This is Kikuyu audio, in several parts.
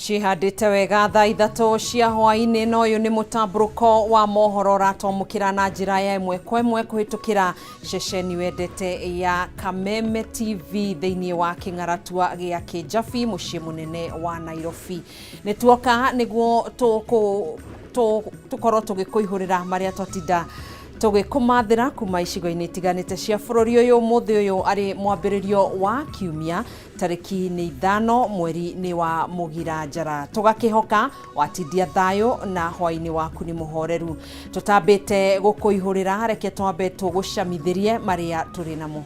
Cihandĩte wega thaa 3 cia hwaĩ-inĩ na ũyũ nĩ mũtambũrũko wa mohoro ũratwamũkĩra na njĩra ya ĩmwe kwa ĩmwe kũhĩtũkĩra ceceni wendete ya Kameme TV thĩinĩ wa kĩng'aratua gĩa Kĩnjabi mũciĩ mũnene wa Nairobi. Nĩ tuoka nĩguo tũkorwo tũgĩkũihũrĩra marĩa twatinda tũgĩkũmathĩra kuma icigo-inĩ itiganĩte cia bũrũri ũyũ. Mũthĩ ũyũ arĩ mwambĩrĩrio wa kiumia tarĩki nĩ 5 mweri nĩ wa Mũgira Njara. Tũgakĩhoka watindia thayũ na hwaĩ-inĩ waku nĩ mũhoreru. Tũtambĩte gũkũihũrĩra, reke twambe tũgũcamithĩrie marĩa tũrĩ namo.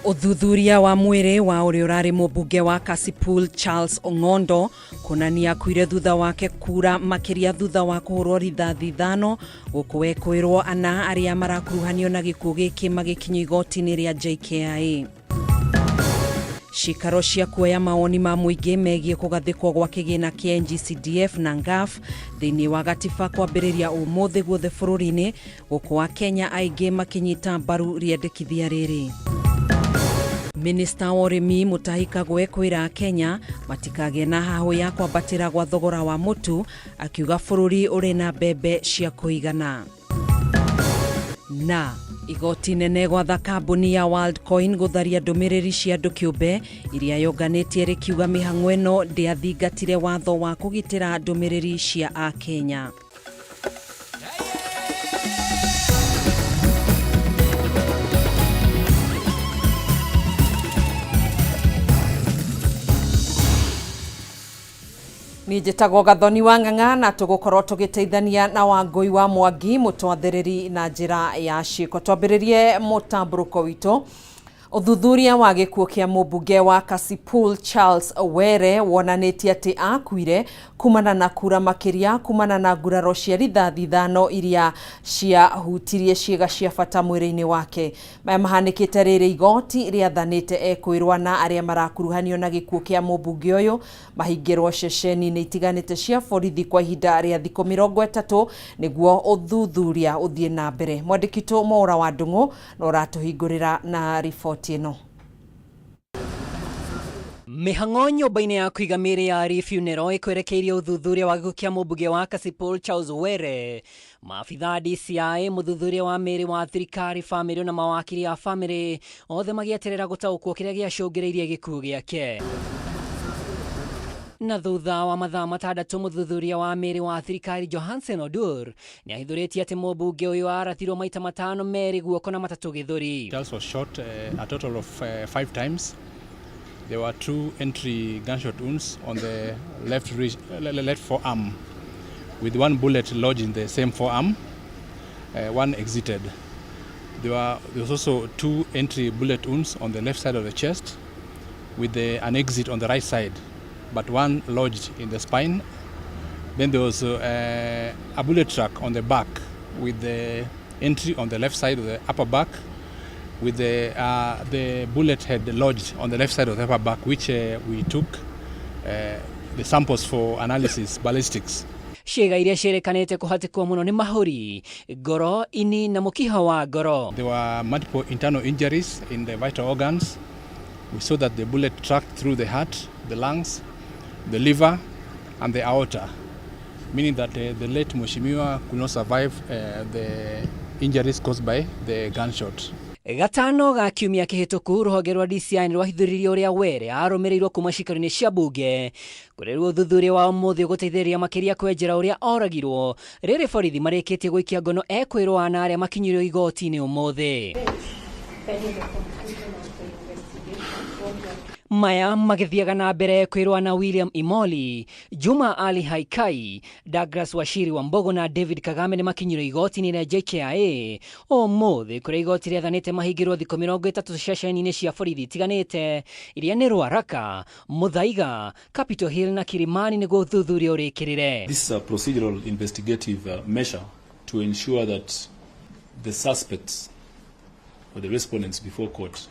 Ũthuthuria wa mwĩrĩ wa ũrĩa ũrarĩ mũmbunge wa Kasipul Charles Ong'ondo kuonania akuire thutha wake kura makĩria thutha wa kũhũrwo rithathi 5 gũkũ wekũĩrwo ana arĩa marakuruhanio na gĩkuũ gĩkĩ magĩkinyio igoti-inĩ rĩa JKIA. Cikaro cia kuoya mawoni ma mũingĩ megiĩ kũgathĩkwo gwa kĩgĩna kĩa NGCDF na NGAF thĩinĩ wa gatiba kwambĩrĩria ũmũthĩ guothe bũrũri-inĩ gũkũ wa Kenya aingĩ makĩnyita mbaru rĩendekithia rĩrĩ. Minista wa ũrĩmi Mutahi Kagwe kwĩra Kenya matikagĩe na hahũ ya kwambatĩra gwa thogora wa mũtu, akiuga bũrũri ũrĩ na mbembe cia kũigana. Na igoti nene gwatha kambuni ya Worldcoin gũtharia ndũmĩrĩri cia andũ kĩũmbe iria yonganĩtie rĩkiuga mĩhang'o ĩno ndĩathingatire watho wa kũgitĩra ndũmĩrĩri cia Akenya. Niĩ njĩtagwo Gathoni wa Ng'ang'a na tũgũkorwo tũgĩteithania na Wangũi wa Mwangi mũtwathĩrĩri na njĩra ya ciĩko. Twambĩrĩrie mũtambũrũko witũ. Ũthuthuria wa gĩkuũ kĩa mũmbunge wa Kasipul Charles Were wonanĩtie atĩ akuire kumana na kura makĩria kumana na nguraro cia rithathi 5 iria ciahutirie ciĩga cia bata mwĩrĩ-inĩ wake. Maya mahanĩkĩte rĩrĩ igoti rĩathanĩte ekwĩrwa na arĩa marakuruhanio na gĩkuũ kĩa mũmbunge ũyũ mahingĩrwo ceceni-inĩ itiganĩte cia borithi kwa ihinda rĩa thikũ 30 nĩguo ũthuthuria ũthiĩ na mbere. Mwandĩki witũ Mwaũra wa Ndung'u no ũratũhingũrĩra na riboti ĩno. Mĩhang'o nyũmba-inĩ ya kũiga mĩĩrĩ ya Lee Funeral ĩkwerekeirie ũthuthuria wa gĩkuũ kĩa mũmbunge wa Kasipul Charles Were. Maabitha DCI, mũthuthuria wa mĩĩrĩ wa thirikari, famĩlĩ na mawakiri a famĩlĩ othe magĩeterera gũtaũkwo kĩrĩa gĩacũngĩrĩirie gĩkuũ gĩake. Na thutha wa mathaa 6 mũthuthuria wa mĩĩrĩ wa thirikari Johansen Odur nĩahithũrĩtie atĩ mũmbunge ũyũ arathirwo maita 5 merĩ guoko na 3 gĩthũri. Charles was shot a total of 5 times. There were 2 entry gunshot wounds on the left forearm, with 1 bullet lodged in the same forearm, 1 exited. There was also 2 entry bullet wounds on the left side of the chest, with an exit on the right side, but 1 lodged in the spine. Then there was a bullet track on the back, with the entry on the left side of the upper back, with the bullet head lodged on the left side of the upper back, which we took the samples for analysis, ballistics. Ciĩga iria ciĩrĩkanĩte kũhatĩkwo mũno nĩ mahũri, ngoro, ini na mũkiha wa ngoro. There were multiple internal injuries in the vital organs. We saw that the bullet tracked through the heart, the lungs, the liver, and the aorta, meaning that the late Mheshimiwa could not survive the injuries caused by the gunshot. Gatano ga kiumia kĩhĩtũku rũhonge rwa DCI nĩ rwahithũririe ũrĩa Were arũmĩrĩirwo kuma cikaro-inĩ cia mbunge. Kũrĩrwo ũthuthuria wa ũmũthĩ ũgũteithĩrĩria makĩria kwenjera ũrĩa oragirwo rĩrĩ borithi marĩkĩtie gũikia ngono ekwĩrwo na arĩa makinyirio igoti-inĩ ũmũthĩ. Maya magĩthiaga na mbere kwĩrwo na William Imoli, Juma Ali Haikai, Douglas Wachiri wa Mbogo na David Kagame nĩ makinyirwo igoti-inĩ rĩa JKIA ũmũthĩ kũrĩa igoti rĩathanĩte mahingĩrwo thikũ 30 ceceni-inĩ cia borithi itiganĩte iria nĩ Ruaraka, Muthaiga, Capitol Hill na Kilimani nĩguo ũthuthuria ũrĩkĩrĩre. This is a procedural investigative measure to ensure that the suspects or the respondents before court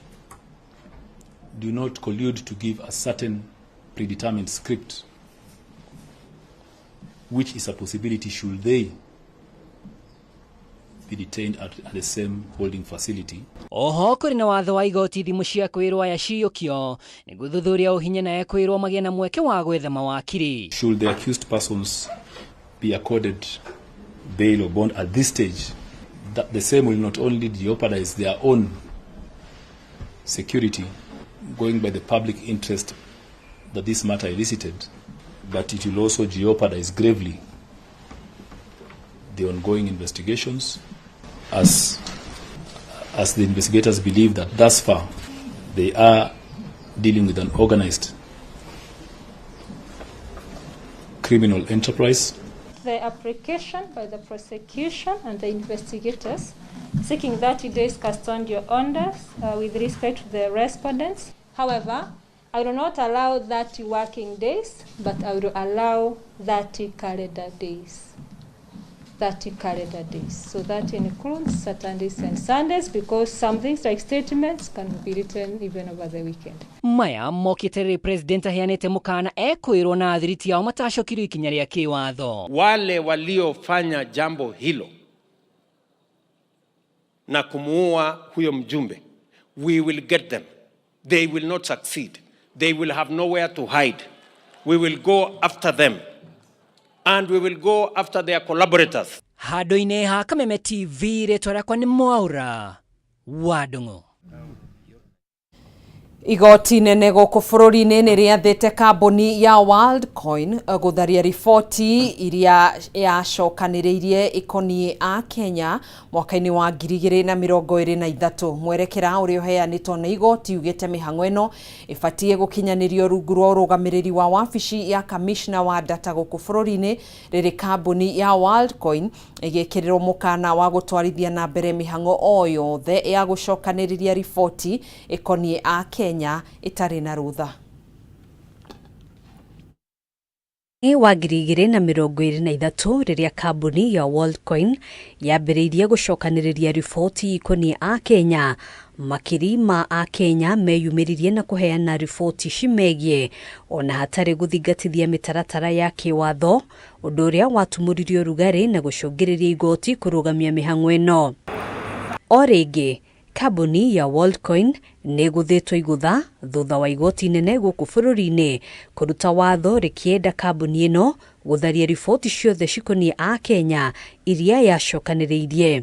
do not collude to give a certain predetermined script which is a possibility should they be detained at the same holding facility. Oho kũrĩ na watho wa igoti thimũ cia kwĩrwo aya ciyũkio nĩguo thuthuria ũhinya na ekwĩrwo magĩe na mweke wa gwetha mawakiri. Should the accused persons be accorded bail or bond at this stage, that the same will not only jeopardize their own security, going by the public interest that this matter elicited, but it will also jeopardize gravely the ongoing investigations, as the investigators believe that thus far they are dealing with an organized criminal enterprise. The application by the prosecution and the investigators seeking 30 days custodial orders with respect to the respondents. However, I will not allow 30 working days, but I will allow 30 calendar days. 30 calendar days. So that includes Saturdays and Sundays, because some things like statements can be written even over the weekend. Maya mokĩte rĩrĩ president aheanĩte mũkana ekwĩrwo na athiriti ao matacokirio ikinya rĩa kĩwatho. Wale waliofanya jambo hilo na kumuua huyo mjumbe, we will get them. They will not succeed. They will have nowhere to hide. We will go after them. And we will go after their collaborators. Handũ-inĩ ha Kameme TV, rĩtwa rĩakwa nĩ Mwaura wa Ndung'u. Igoti nene gũkũ bũrũri-inĩ nĩ rĩathĩte kambuni ya Worldcoin gũtharia riboti iria yacokanĩrĩirie ĩkoniĩ a Kenya mwaka-inĩ wa 2023. Mwerekera ũrĩa ũheanĩtwo nĩ igoti ugĩte mĩhang'o ĩno ĩbatiĩ gũkinyanĩrio rungu rwa ũrũgamĩrĩri wa wabici ya kamishna wa data gũkũ bũrũri-inĩ, rĩrĩ kambuni ya Worldcoin ĩgĩkĩrĩrwo mũkana wa gũtwarithia na mbere mĩhang'o o yothe ya gũcokanĩrĩria riboti ĩkoniĩ a Kenya ĩtarĩ na rũtha. Wa 2023 rĩrĩa kambuni ya Worldcoin yambĩrĩirie gũcokanĩrĩria riboti ikoniĩ a Kenya, makiri ma a Kenya meyumĩririe na kũheana riboti cimegiĩ ona hatarĩ gũthingatithia mĩtaratara ya kĩwatho, ũndũ ũrĩa watumũririe ũrugarĩ na gũcũngĩrĩria igoti kũrũgamia mĩhang'o ĩno. O rĩngĩ kambuni ya Worldcoin nĩ ĩgũthĩtwo igũtha thutha wa igoti nene gũkũ bũrũri-inĩ kũruta watho rĩkĩenda kambuni ĩno gũtharia riboti ciothe cikoniĩ a Kenya iria yacokanĩrĩirie.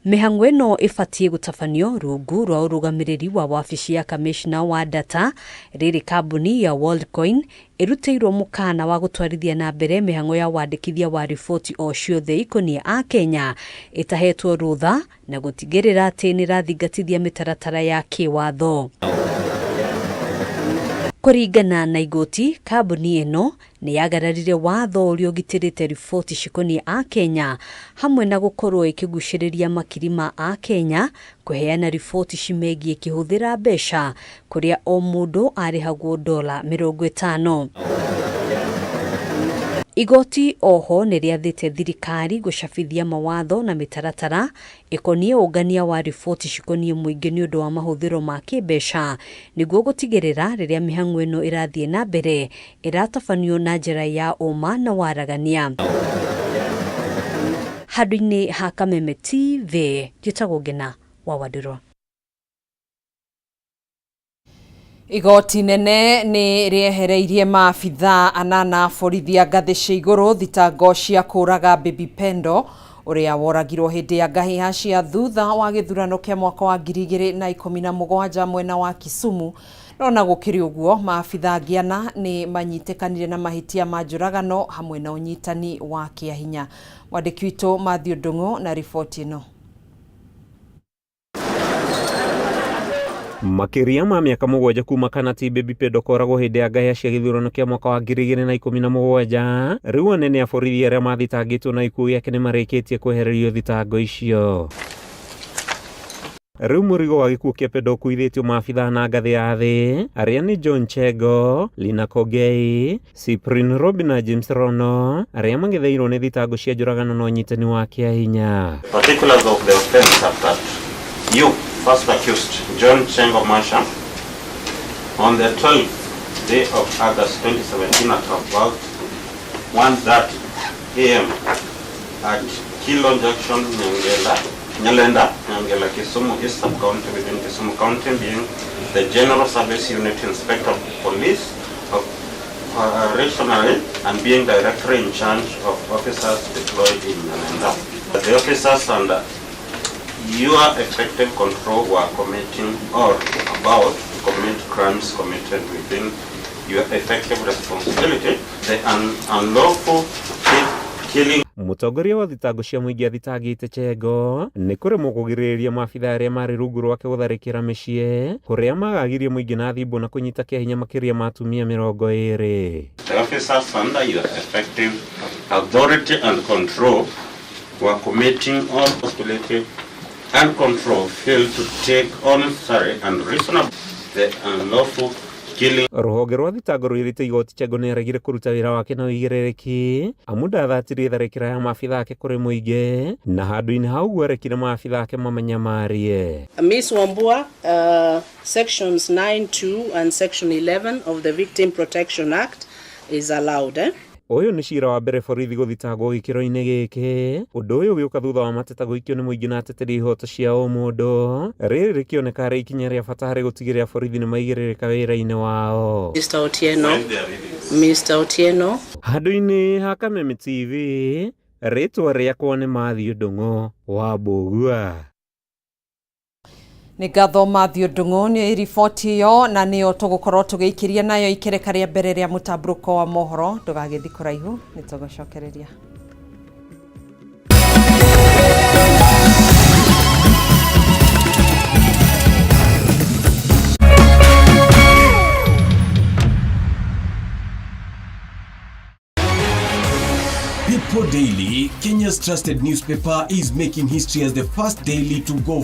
Mĩhang'o ĩno ĩbatiĩ gũtabanio rungu rwa ũrũgamĩrĩri wa wabici ya kamishna wa data, rĩrĩ kambuni ya Worldcoin ĩrutĩirwo mũkana wa gũtwarithia na mbere mĩhang'o ya wandĩkithia wa riboti o ciothe ikoniĩ a Kenya ĩtahetwo rũtha na gũtigĩrĩra atĩ nĩrathingatithia mĩtaratara ya kĩwatho. Kũringana na igoti, kambuni ĩno nĩ yagararire watho ũrĩa ũgitĩrĩte riboti cikoniĩ a Kenya hamwe na gũkorwo ĩkĩgucĩrĩria makiri ma a Kenya kũheana riboti cimegiĩ kĩhũthĩra mbeca kũrĩa o mũndũ arĩhagwo $50. Igoti oho nĩ rĩathĩte thirikari gũcabithia mawatho na mĩtaratara ĩkoniĩ ũngania wa riboti cikoniĩ mũingĩ nĩ ũndũ wa mahũthĩro ma kĩmbeca nĩguo gũtigĩrĩra rĩrĩa mĩhang'o ĩno ĩrathiĩ na mbere ĩratabanio na njĩra ya ũma na waragania. Handũ-inĩ ha Kameme TV, njĩtagwo Ngena wa Wandũrũ. Igoti nene nĩ rĩehereirie maabithaa anana borithi a ngathĩ cia igũrũ thitango cia kũũraga Baby Pendo ũrĩa woragirwo hĩndĩ ya ngahĩha cia thutha wa gĩthurano kĩa mwaka wa 2017 mwena wa Kisumu. No na gũkĩrĩ ũguo, maabithaa angĩ ana nĩ manyitĩkanire na mahĩtia ma njũragano hamwe na ũnyitani wa kĩahinya. Mwandĩki witũ Matthew Ndung'u na riboti ĩno. Makĩria ma mĩaka 7 kuma kana ti Baby Pendo koragwo hĩndĩ ya ngahĩha cia gĩthurano kĩa mwaka wa 2017, rĩu anene a borithi arĩa mathitangĩtwo na ikuũ gĩake nĩ marĩkĩtie kwehererio thitango icio. Rĩu mũrigo wa gĩkuũ kĩa Pendo ũkuithĩtio maabithaa na ngathĩ ya thĩ arĩa nĩ John Chego, Lina Kogei, Cyprian Robin na James Rono arĩa mang'etheirwo nĩ thitango cia njũragano na ũnyitani wa kĩahinya. Particulars of the offense are that you, first accused, John Chengo Masha, on the 12th day of August 2017 at about 1:30 a.m. at Kilo Junction, Nyalenda, Nyangela, Kisumu East Sub-County within Kisumu County, being the General Service Unit Inspector of Police operationally and being director in charge of officers deployed in Nyalenda. The officers under your effective control were committing or about to commit crimes committed within your effective responsibility, the unlawful killing. Mũtongoria wa thitango cia mũingĩ athitangĩte Chengo nĩ kũremwo kũgirĩrĩria maabitha arĩa marĩ rungu rwake gũtharĩkĩra mĩciĩ kũrĩa magagirie mũingĩ na thimbo na kũnyita kĩa hinya makĩria ma atumia 20. The officers under your effective authority and control were committing all possibility and control failed to take all necessary and reasonable the unlawful killing. Rũhonge rwa thitango rwĩrĩte igoti Chengo nĩaregire kũruta wĩra wake na ũigĩrĩrĩki amu ndathatirie tharĩkĩra ya maabitha ake kũrĩ mũingĩ na handũ-inĩ ha ũguo arekire maabitha ake mamanyamarie. Miss Wambua, sections 9(2) and section 11 of the Victim Protection Act is allowed. Ũyũ nĩ cira wa mbere borithi gũthitangwo gĩkĩro-inĩ gĩkĩ. Ũndũ ũyũ ũgĩũka thutha wa mateta gũikio nĩ mũingĩ na ateteri ihoto cia ũmũndũ, rĩrĩ rĩkĩoneka arĩ ikinya rĩa bata harĩ gũtigĩrĩra borithi nĩmaigĩrĩrĩka wĩra-inĩ wao. Mr. Otieno. Mr. Otieno. Handũ-inĩ ha Kameme TV, rĩtwa rĩakwa nĩ Matthew Ndung'u wa Mbũgua. Nĩ ngatho Matthew Ndung'u nĩ riboti ĩyo, na nĩyo tũgũkorwo tũgĩikĩria nayo ikereka rĩa mbere rĩa mũtambũrũko wa mohoro. Ndũgagĩthiĩ kũraihu, nĩ tũgũcokereria. People Daily, Kenya's trusted newspaper, is making history as the first daily to go